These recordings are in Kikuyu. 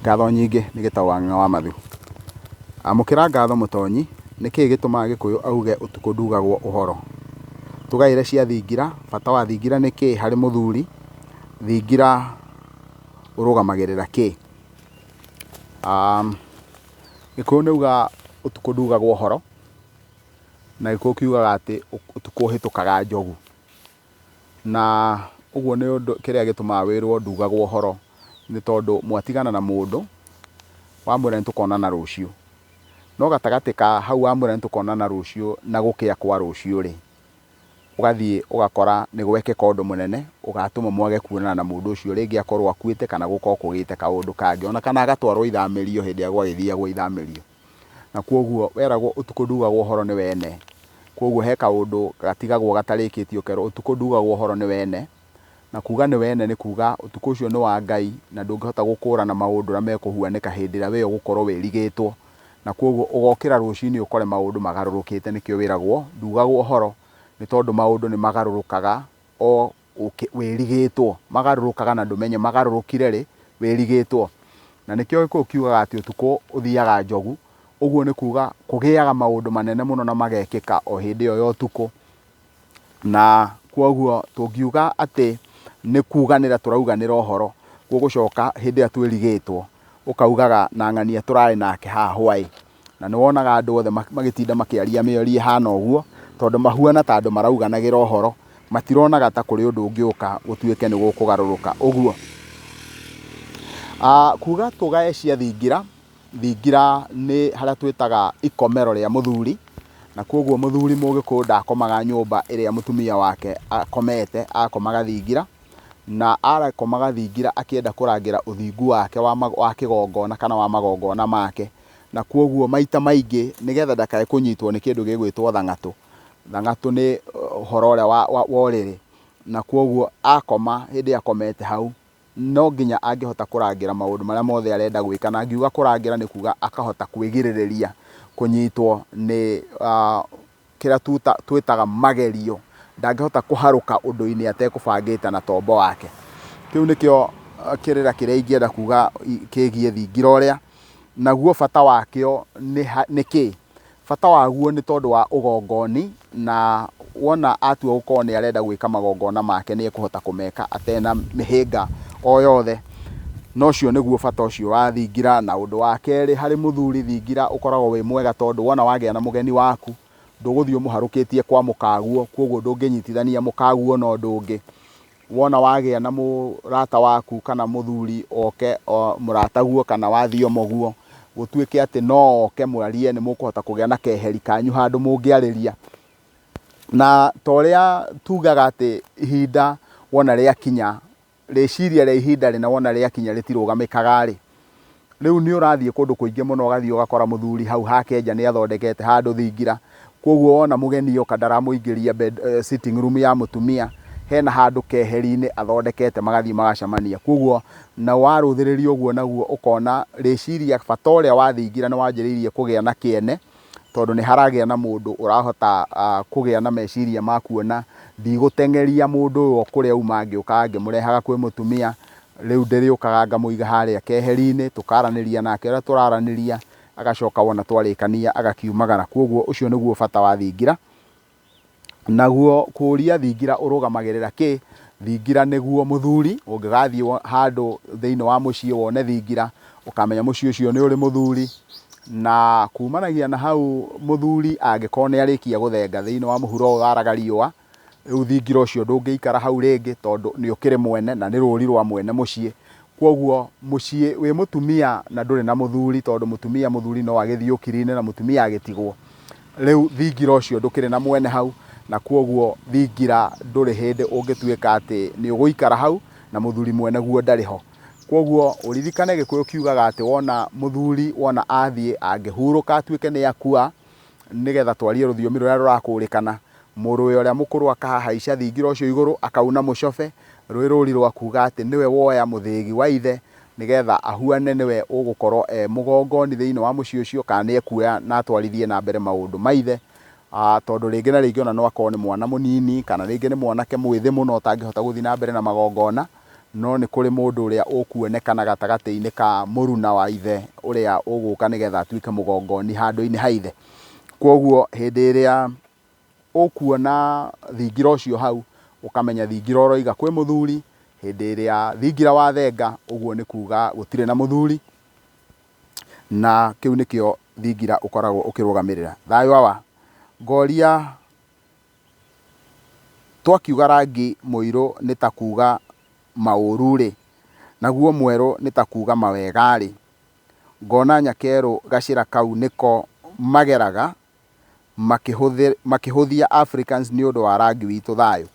Ngatho nyingĩ nĩ Gĩtaũ wa Ng'ang'a wa Mathu. Amũkĩra ngatho Mũtonyi, nĩ kĩĩ gĩtũmaga Gĩkũyũ auge ũtukũ ndugagwo ũhoro? Tũgaĩre cia thingira, bata wa thingira nĩ kĩĩ harĩ mũthuri, thingira ũrũgamagĩrĩra kĩĩ? Gĩkũyũ nĩ auga ũtukũ ndugagwo ũhoro, na Gĩkũyũ kiugaga atĩ ũtukũ ũhĩtũkaga njogu. Na ũguo nĩ ũndũ kĩrĩa gĩtũmaga wĩrwo ndugagwo ũhoro nĩ tondũ mwatigana na mũndũ, wamwĩra nĩ tũkonana rũciũ. No gatagatĩ ka hau wamwĩra nĩ tũkonana rũciũ na gũkĩa kwa rũciũ rĩ, ũgathiĩ ũgakora nĩ gwekĩka ũndũ mũnene ũgatũma mwage kuonana na mũndũ ũcio rĩngĩ akorwo akuĩte kana gũkorwo kũgĩte kaũndũ kangĩ, ona kana agatwarwo ithamĩrio hĩndĩ ĩrĩa gwagĩthiagwo ithamĩrio. Na kwoguo weragwo ũtukũ ndugagwo ũhoro nĩ wene. Kwoguo he kaũndũ gatigagwo gatarĩkĩtio ũkerwo ũtukũ ndugagwo ũhoro nĩ wene. Na kuga nĩ wene nĩ kuga ũtukũ ũcio nĩ wa Ngai na ndũngĩhota gũkũrana maũndũ ũrĩa mekũhuanĩka hĩndĩ ĩrĩa we ũgũkorwo wĩrigĩtwo. Na kwoguo ũgokĩra rũcinĩ ũkore maũndũ magarũrũkĩte nĩkĩo wĩragwo ndugagwo ũhoro nĩ tondũ maũndũ nĩ magarũrũkaga o wĩrigĩtwo. Magarũrũkaga na ndũmenye magarũrũkire rĩ wĩrigĩtwo. Na nĩkĩo Gĩkũyũ kiugaga atĩ ũtukũ ũthiaga njogu, ũguo nĩ kuga kũgĩaga maũndũ manene mũno na magekĩka o hĩndĩ ĩyo ya ũtukũ. Na kwoguo tũngiuga atĩ nĩ kuganĩra tũrauganĩra ũhoro, gũgũcoka hĩndĩ ĩrĩa twĩrigĩtwo, ũkaugaga na ng'ania tũrarĩ nake haha hwaĩ. Na nĩ wonaga andũ othe magĩtinda makĩaria mĩario ĩhana ũguo, tondũ mahuana ta andũ marauganagĩra ũhoro, matironaga ta kũrĩ ũndũ ũngĩũka gũtuĩke nĩ gũkũgarũrũka ũguo. Kuga tũgae cia thingira, thingira nĩ harĩa twĩtaga ikomero rĩa mũthuri, na kwoguo mũthuri mũgĩkũyũ ndakomaga nyũmba ĩrĩa mũtumia wake akomete, akomaga thingira. Na arakomaga thingira akĩenda kũrangĩra ũthingu wake wa kĩgongona kana wa magongona make. Na kwoguo maita maingĩ nĩgetha ndakae kũnyitwo nĩ kĩndũ gĩgwĩtwo thang'atũ. Thang'atũ nĩ ũhoro ũrĩa wa ũrĩrĩ. Na kwoguo akoma hĩndĩ ĩrĩa akomete hau, no nginya angĩhota kũrangĩra maũndũ marĩa mothe arenda gwĩka. Na ngiuga kũrangĩra nĩ kuga akahota kwĩgirĩrĩria kũnyitwo nĩ kĩrĩa twĩtaga magerio, ndangĩhota kũharũka ũndũ-inĩ atekũbangĩte na tombo wake. Kĩu nĩkĩo kĩrĩra kĩrĩa ingĩenda kuga kĩgiĩ thingira ũrĩa, naguo bata wakĩo nĩ kĩ? Bata waguo nĩ tondũ wa ũgongoni na wona atua gũkorwo nĩ arenda gwĩka magongona make nĩ ekũhota kũmeka atena mĩhĩnga o yothe. Na ũcio nĩguo bata ũcio wa thingira. Na ũndũ wa kerĩ harĩ mũthuri thingira ũkoragwo wĩ mwega tondũ wona wagĩa na mũgeni waku, ndũgũthiĩ ũmũharũkĩtie kwa mũkaguo, kwoguo ndũngĩnyitithania mũkaguo na ũndũ ũngĩ. Wona wagĩa na mũrata waku kana mũthuri oke mũrataguo kana wa thiomoguo, gũtuĩke atĩ no oke mwarie nĩ mũkũhota kũgĩa na keheri kanyu handũ mũngĩarĩria. Na ta ũrĩa tugaga atĩ ihinda wona rĩakinya rĩciria rĩa ihinda rĩna wona rĩakinya rĩtirũgamĩkaga rĩ, rĩu nĩ ũrathiĩ kũndũ kũingĩ mũno ũgathiĩ ũgakora mũthuri hau hake nja nĩ athondekete handũ thingira, kwoguo wona mũgeni oka ndaramũingĩria sitting room ya mũtumia, hena handũ keheri-inĩ athondekete magathiĩ magacemania. Kwoguo na warũthĩrĩria ũguo naguo ũkona rĩciria bata ũrĩa wa thingira nĩ wanjĩrĩirie kũgĩa na kĩene, tondũ nĩ haragĩa na mũndũ ũrahota kũgĩa na meciria ma kuona ndigũteng'eria mũndũ ũyũ o kũrĩa auma ngĩũkaga ngĩmũrehaga kwĩ mũtumia, rĩu ndĩrĩũkaga ngamũiga harĩa keheri-inĩ, tũkaranĩria nake ũrĩa tũraranĩria, agacoka wona twarĩkania agakiumagara. Kwoguo ũcio nĩguo bata wa thingira. Naguo kũria thingira ũrũgamagĩrĩra kĩ? Thingira nĩguo mũthuri, ũngĩgathiĩ handũ thĩinĩ wa mũciĩ wone thingira, ũkamenya mũciĩ ũcio nĩ ũrĩ mũthuri. Na kumanagia na hau mũthuri angĩkorwo nĩ arĩkia gũthenga thĩinĩ wa mũhuro ũyũ waraga riũa, rĩu thingira ũcio ndũngĩikara hau rĩngĩ tondũ nĩ ũkĩrĩ mwene na nĩ rũri rwa mwene mũciĩ. Kwoguo mũciĩ wĩ mũtumia na ndũrĩ na mũthuri tondũ mũtumia mũthuri no agĩthiĩ ũkiri-inĩ na mũtumia agĩtigwo. Rĩu thingira ũcio ndũkĩrĩ na mwene hau na kwoguo thingira ndũrĩ hĩndĩ ũngĩtuĩka atĩ nĩ ũgũikara hau na mũthuri mwene guo ndarĩ ho. Kwoguo ũririkane Gĩkũyũ kiugaga atĩ wona mũthuri wona athiĩ angĩhurũka atuĩke nĩ akua, nĩgetha twarie rũthiomi rũrĩa rũrakũrĩkana, mũrũwe ũrĩa mũkũrũ akahaica thingira ũcio igũrũ akauna mũcobe, rwĩ rũri rwa kuga atĩ nĩwe woya mũthĩgi wa ithe, nĩgetha ahuane nĩwe ũgũkorwo e mũgongoni thĩinĩ wa mũciĩ ũcio, kana nĩ ekuoya na atwarithie na mbere maũndũ ma ithe. Tondũ rĩngĩ na rĩngĩ ona no akorwo nĩ mwana mũnini, kana rĩngĩ nĩ mwanake mwĩthĩ mũno ũtangĩhota gũthiĩ na mbere na magongona. No nĩ kũrĩ mũndũ ũrĩa ũkuonekana gatagatĩ-inĩ ka mũruna wa ithe ũrĩa ũgũka nĩgetha atuĩke mũgongoni handũ-inĩ ha ithe. Kwoguo hĩndĩ ĩrĩa ũkuona thingira ũcio hau, ũkamenya thingira ũroiga kwĩ mũthuri, hĩndĩ ĩrĩa thingira wathenga, ũguo nĩ kuga gũtirĩ na mũthuri, na kĩu nĩkĩo thingira ũkoragwo ũkĩrũgamĩrĩra. Thayũ awa, ngoria twakiuga rangi mũirũ nĩ ta kuga maũru-rĩ, naguo mwerũ nĩ ta kuga mawega-rĩ, ngona nyakerũ gacĩra kau nĩko mageraga makĩhũthia Africans nĩ ũndũ wa rangi witũ thayũ.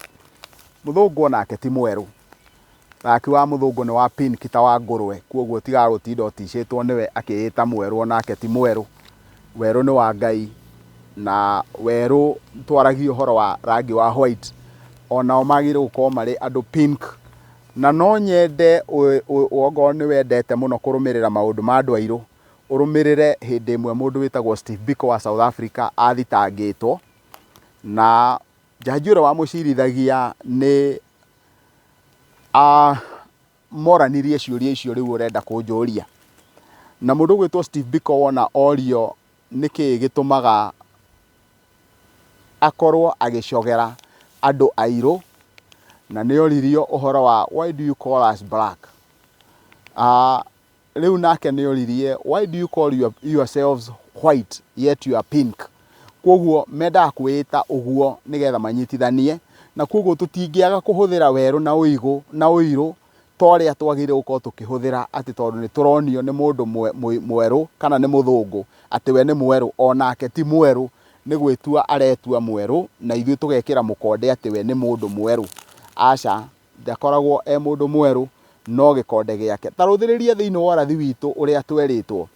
Mũthũngũ onake ti mwerũ. Rangi wa mũthũngũ nĩ wa pink ta wa ngũrwe, kwoguo tigaga gũtinda ũticĩtwo nĩwe akĩĩta mwerũ onake ti mwerũ. Werũ nĩ wa Ngai na werũ twaragia ũhoro wa rangi wa white, onao magĩrĩirwo gũkorwo marĩ andũ pink. Na no nyende okorwo nĩ wendete mũno kũrũmĩrĩra maũndũ ma andũ airũ, ũrũmĩrĩre hĩndĩ ĩmwe mũndũ wĩtagwo Steve Biko wa South Africa athitangĩtwo, na njanji ũrĩa wamũcirithagia nĩ moranirie ciũria icio rĩu ũrenda kũnjũria. Na mũndũ ũgwĩtwo Steve Biko wona orio nĩkĩĩ gĩtũmaga akorwo agĩcogera andũ airũ, na nĩ oririo ũhoro wa why do you call us black? Rĩu nake nĩ oririe why do you call yourselves white yet you are pink? Kwoguo mendaga kwĩĩta ũguo nĩgetha manyitithanie, na kwoguo tũtingĩaga kũhũthĩra werũ na ũigũ na ũirũ ta ũrĩa twagĩrĩire gũkorwo tũkĩhũthĩra atĩ tondũ nĩ tũronio nĩ mũndũ mwerũ kana nĩ mũthũngũ atĩ we nĩ mwerũ, onake ti mwerũ, nĩ gwĩtua aretua mwerũ na ithuĩ tũgekĩra mũkonde atĩ we nĩ mũndũ mwerũ. Aca, ndakoragwo e mũndũ mwerũ, no gĩkonde gĩake. Ta rũthĩrĩria thĩinĩ wa ũrathi witũ ũrĩa twerĩtwo.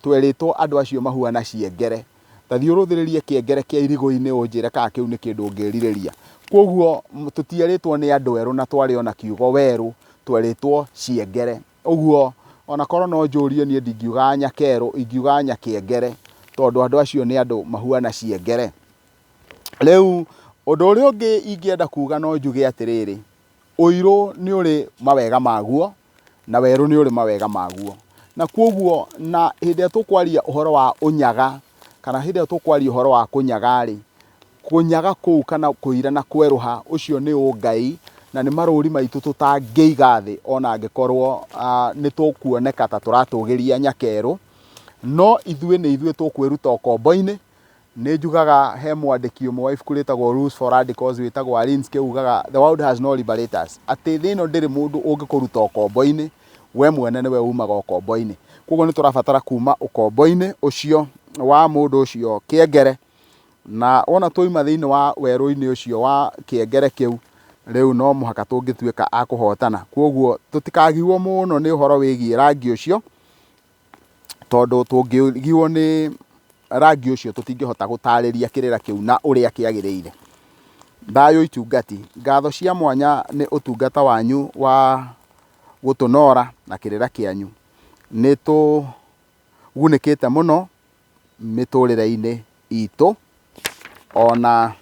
Twerĩtwo andũ acio mahuana ciengere. Ta thiĩ ũrũthĩrĩrie kĩengere kĩa irigũ-inĩ ũnjĩre kana kĩu nĩ kĩndũ ũngĩrirĩria. Kwoguo tũtierĩtwo nĩ andũ erũ na twarĩ ona kiugo werũ, twerĩtwo ciengere. Ũguo ona korwo no njũrie niĩ ndingiuga nyakerũ, ingiuga nyakĩengere, tondũ andũ acio nĩ andũ mahuana ciengere. Rĩu ũndũ ũrĩa ũngĩ ingĩenda kuga no njuge atĩrĩrĩ, ũirũ nĩ ũrĩ mawega maguo na werũ nĩ ũrĩ mawega maguo. Na kwoguo na hĩndĩ ĩrĩa tũkwaria ũhoro wa ũnyaga kana hĩndĩ ĩrĩa tũkwaria ũhoro wa kũnyaga rĩ, kũnyaga kũu kana kũira na kwerũha ũcio nĩ ũngai na nĩ marũri maitũ tũtangĩiga thĩ ona angĩkorwo nĩ tũkuoneka ta tũratũgĩria nyakerũ. No ithuĩ nĩ ithuĩ tũkwĩruta ũkombo-inĩ. Nĩ njugaga he mwandĩki ũmwe wa ibuku rĩtagwo Rules for Radicals wĩtagwo Alinsky ugaga the world has no liberators, atĩ thĩ ĩno ndĩrĩ mũndũ ũngĩkũruta ũkombo-inĩ, we mwene nĩwe umaga ũkombo-inĩ. Koguo nĩ tũrabatara kuma ũkombo-inĩ ũcio wa mũndũ ũcio kĩengere, na wona twauma thĩinĩ wa werũ-inĩ ũcio wa kĩengere kĩu, rĩu no mũhaka tũngĩtuĩka a kũhotana. Koguo tũtikagiwo mũno nĩ ũhoro wĩgiĩ rangi ũcio, tondũ tũngĩgiwo nĩ rangi ũcio tũtingĩhota gũtarĩria kĩrĩra kĩu na ũrĩa kĩagĩrĩire. Thayũ itungati, ngatho cia mwanya nĩ ũtungata wanyu wa gũtũnora na kĩrĩra kĩanyu. Nĩ tũgunĩkĩte mũno mĩtũrĩre-inĩ itũ ona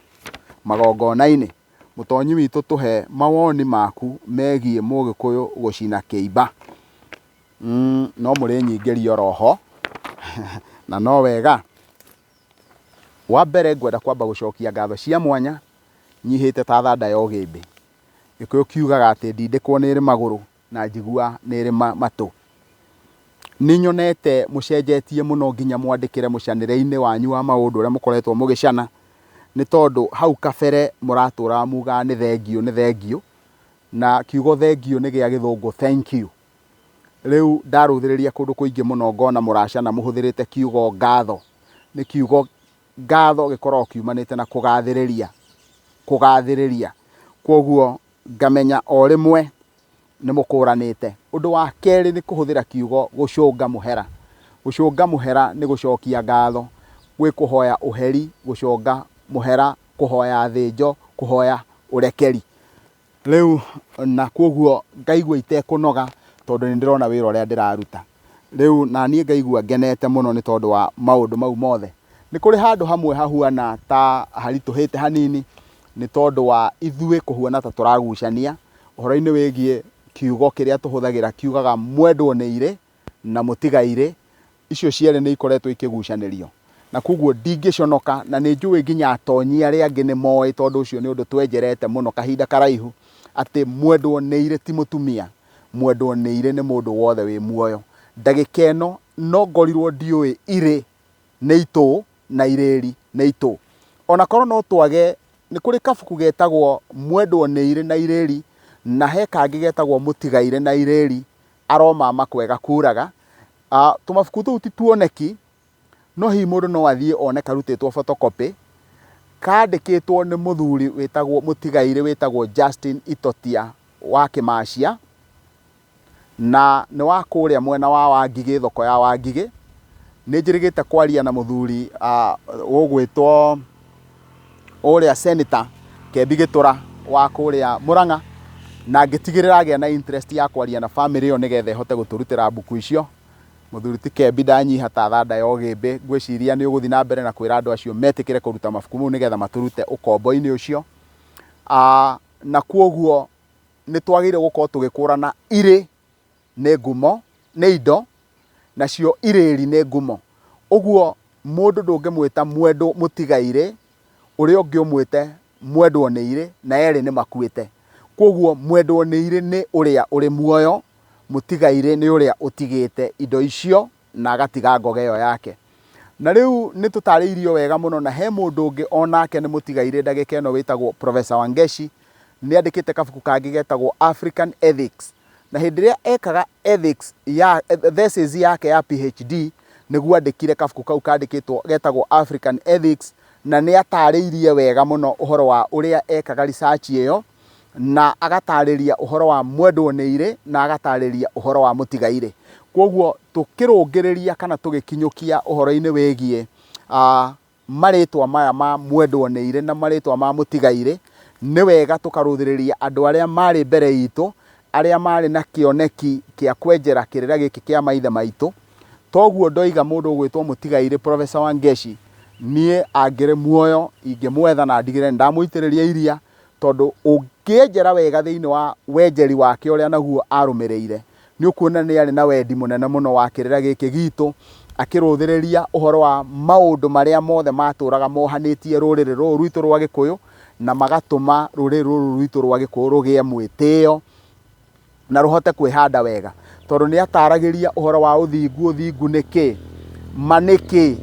magongona-inĩ. Mũtonyi witũ tũhe mawoni maku megiĩ mũgĩkũyũ gũcina kĩimba. No mũrĩnyingĩria oroho na no wega. Wa mbere ngwenda kwamba gũcokia ngatho cia mwanya nyihĩte ta thanda ya ũgĩmbĩ. Gĩkũyũ kiugaga atĩ ndindĩkwo nĩ ĩrĩ magũrũ na njigua nĩ ĩrĩ matũ. Nĩ nyonete mũcenjetie mũno nginya mwandĩkĩre mũcanĩre-inĩ wanyu wa maũndũ ũrĩa mũkoretwo mũgĩcana, nĩ tondũ hau kabere mũratũraga mugaga nĩ thengiũ nĩ thengiũ, na kiugo thengiũ nĩ gĩa gĩthũngũ thank you. Rĩu ndarũthĩrĩria kũndũ kũingĩ mũno ngona mũracana mũhũthĩrĩte kiugo ngatho. Nĩ kiugo ngatho gĩkoragwo kiumanĩte na kũgathĩrĩria, kũgathĩrĩria. Kwoguo ngamenya o rĩmwe nĩ mũkũranĩte. Ũndũ wa kerĩ nĩ kũhũthĩra kiugo gũcũnga mũhera. Gũcũnga mũhera nĩ gũcokia ngatho, gwĩ kũhoya ũheri, gũcũnga mũhera, kũhoya thĩnjo, kũhoya ũrekeri. Rĩu na kwoguo ngaigua itekũnoga tondũ nĩ ndĩrona wĩra ũrĩa ndĩraruta. Rĩu naniĩ ngaigua ngenete mũno nĩ tondũ wa maũndũ mau mothe. Nĩ kũrĩ handũ hamwe hahuana ta haritũhĩte hanini nĩ tondũ wa ithuĩ kũhuana ta tũragucania ũhoro-inĩ wĩgiĩ kiugo kĩrĩa tũhũthagĩra kiugaga mwendwo nĩ irĩ na mũtigairĩ, icio cierĩ nĩ ikoretwo ikĩgucanĩrio. Na koguo ndingĩconoka na nĩ njũĩ nginya atonyi arĩa angĩ nĩ moĩ tondũ ũcio nĩ ũndũ twenjerete mũno kahinda karaihu, atĩ mwendwo nĩ irĩ ti mũtumia, mwendwo nĩ irĩ nĩ mũndũ wothe wĩ muoyo. Ndagĩka ĩno no ngorirwo ndiũĩ irĩ nĩ itũ na irĩri nĩ itũ. Ona korwo no twage, nĩ kũrĩ kabuku getagwo Mwendwo nĩ irĩ na irĩri na he kangĩ getagwo Mũtigairĩ na irĩri aromama kwega kuraga. Tũmabuku tũu ti tuoneki, no hihi mũndũ no athiĩ one karutĩtwo photocopy, kandĩkĩtwo nĩ mũthuri wĩtagwo mũtigairĩ wĩtagwo Justin Itotia wa Kĩmacia. Na nĩ wa kũrĩa mwena wa Wangigĩ, thoko ya Wangigĩ. Nĩ njĩrĩgĩte kwaria na mũthuri ũgwĩtwo ũrĩa Senator Kembi Gĩtũra wa kũrĩa Mũrang'a, na ngĩtigĩrĩra agĩa na interest ya kwaria na famĩlĩ ĩyo nĩgetha ĩhote gũtũrutĩra mbuku icio. Mũthuri ti Kembi ndanyiha ta thanda ya ũgĩmbĩ, ngwĩciria nĩ ũgũthiĩ na mbere na kwĩra andũ acio metĩkĩre kũruta mabuku mau nĩgetha matũrute ũkombo-inĩ ũcio. Na kwoguo nĩ twagĩrĩire gũkorwo tũgĩkũrana irĩ nĩ ngumo, nĩ indo, nacio irĩri nĩ ngumo. Ũguo mũndũ ndũngĩmwĩta mwendwo mũtigairĩ, ũrĩa ũngĩ ũmwĩte mwendwo nĩ irĩ, na erĩ nĩ makuĩte. Kwoguo mwendwo nĩ irĩ nĩ ũrĩa ũrĩ muoyo, mũtigairĩ nĩ ũrĩa ũtigĩte indo icio na agatiga ngoga ĩyo yake. Na rĩu nĩ tũtarĩirio wega mũno na he mũndũ ũngĩ onake nĩ mũtigairĩ ndagĩka ĩno wĩtagwo Professor Wangechi, nĩ andĩkĩte kabuku kangĩ getagwo African Ethics. Na hĩndĩ ĩrĩa ekaga ethics ya thesis yake ya PhD, nĩguo andĩkire kabuku kau kandĩkĩtwo getagwo African Ethics, na nĩ atarĩirie wega mũno ũhoro wa ũrĩa ekaga research ĩyo, na agatarĩria ũhoro wa mwendwo nĩ irĩ na agatarĩria ũhoro wa mũtigairĩ. Kwoguo tũkĩrũngĩrĩria kana tũgĩkinyũkia ũhoro-inĩ wĩgiĩ marĩtwa maya ma mwendwo nĩ irĩ na marĩtwa ma mũtigairĩ, nĩ wega tũkarũthĩrĩria andũ arĩa marĩ mbere itũ, arĩa marĩ na kĩoneki kĩa kwenjera kĩrĩra gĩkĩ kĩa maithe maitũ. Toguo ndoiga mũndũ ũgwĩtwo mũtigairĩ Professor Wangechi, niĩ angĩrĩ muoyo ingĩmwetha na ndigĩrĩre nĩ ndamũitĩrĩria iria, Tondũ ũngĩenjera wega thĩinĩ wa wenjeri wake ũrĩa naguo arũmĩrĩire, nĩ ũkuona nĩ arĩ na wendi mũnene mũno wa kĩrĩra gĩkĩ gitũ, akĩrũthĩrĩria ũhoro wa maũndũ marĩa mothe matũraga mohanĩtie rũrĩrĩ rũrũ rwitũ rwa Gĩkũyũ, na magatũma rũrĩrĩ rũrũ rwitũ rwa Gĩkũyũ rũgĩe mwĩtĩo. Na rũhote kwĩhanda wega. Tondũ nĩ ataragĩria ũhoro wa ũthingu, ũthingu nĩ kĩ, ma nĩ kĩ,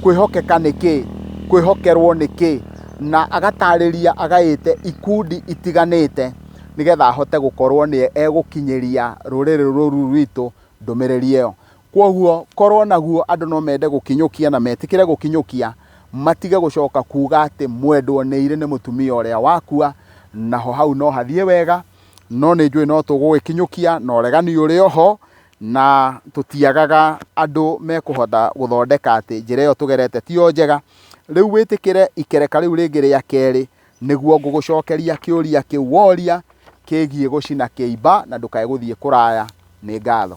kwĩhokeka nĩ kĩ, kwĩhokerwo nĩ kĩ, na agatarĩria agaĩte ikundi itiganĩte nĩgetha ahote gũkorwo nĩ egũkinyĩria rũrĩrĩ rũrũ rwitũ ndũmĩrĩri ĩyo. Kwoguo korwo naguo andũ no mende gũkinyũkia na metĩkĩre gũkinyũkia, matige gũcoka kuga atĩ mwendwo nĩ irĩ nĩ mũtumia ũrĩa wakua, naho hau no hathiĩ wega. No nĩ njũĩ no tũgũgĩkinyũkia na ũregani ũrĩ o ho, na tũtiagaga andũ mekũhota gũthondeka atĩ njĩra ĩyo tũgerete tiyo njega. Rĩu wĩtĩkĩre ikereka rĩu rĩngĩ rĩa kerĩ, nĩguo ngũgũcokeria kĩũria kĩu woria kĩgiĩ gũcina kĩimba na ndũkae gũthiĩ kũraya. Nĩ ngatho.